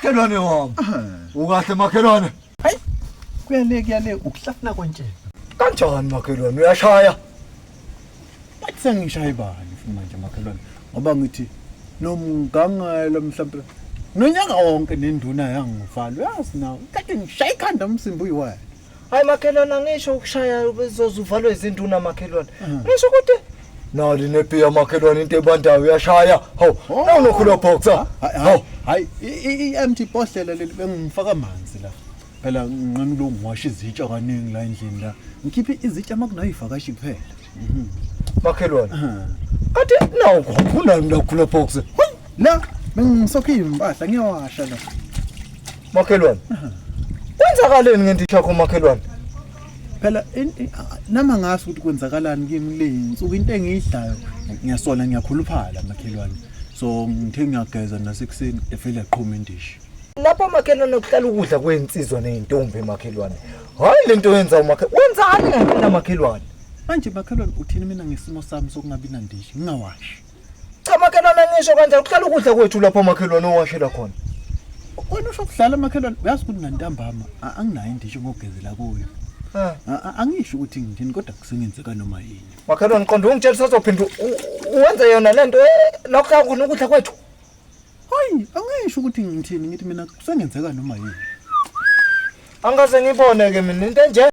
Makhelwane wami. Ukahle makhelwane? Hayi. Kuyale kuyale ukuhlafuna kwentshebe. Kanjani makhelwane uyashaya? Bathi sengishaye bani futhi manje makhelwane ngoba ngithi nomgangelo mhlawumbe nonyaka wonke nenduna yangivala uyazi nawe kade ngishaya ikhanda umzimba uyiwena. Hayi makhelwane angisho ukushaya ubezoze uvalwe izinduna makhelwane. Ngisho ukuthi Nali nebhiya makhelwane into ebandayo uyashaya. Hawu, Oh. nawunokhula boxer. Hawu, hayi i-empty bhodlela leli bengifaka amanzi la. Phela nginqena lo ngiwasha izitsha kaningi la endlini la. Ngikhiphe izitsha makunayivakashi kuphela. Makhelwane. Kade nawu kunani la khula boxer. La bengisokha impahla ngiyawasha la. Makhelwane. Kwenzakaleni ngendisha yakho makhelwane? Phela nama ngazi ukuthi kwenzakalani kimi kule insuku into engiyidlayo ngiyasola ngiyakhuluphala makhelwane. So ngithe ngiyageza nasekuseni efele yaqhuma indishi. Lapha makhelwane kuhlala ukudla kwensizwa nezintombi makhelwane. Hayi lento oyenza umakhelwane. Wenzani ngempela makhelwane? Manje makhelwane uthini mina ngesimo sami sokungabi nandishi ngingawashi. Cha makhelwane ngisho kanjani kuhlala ukudla kwethu lapho makhelwane owashela khona. Wena usho kudlala makhelwane uyazi ukuthi nantambama anginayo indishi ngogezela kuyo. Angisho ukuthi ngithini kodwa kusengenzeka noma yini. Makhelwane qonda ungitshela usazophinda uwenze yona lento la kuhlala khona ukudla kwethu. Hayi angisho ukuthi ngithini ngithi mina kusengenzeka noma yini. Angikaze ngibone ke mina into enje.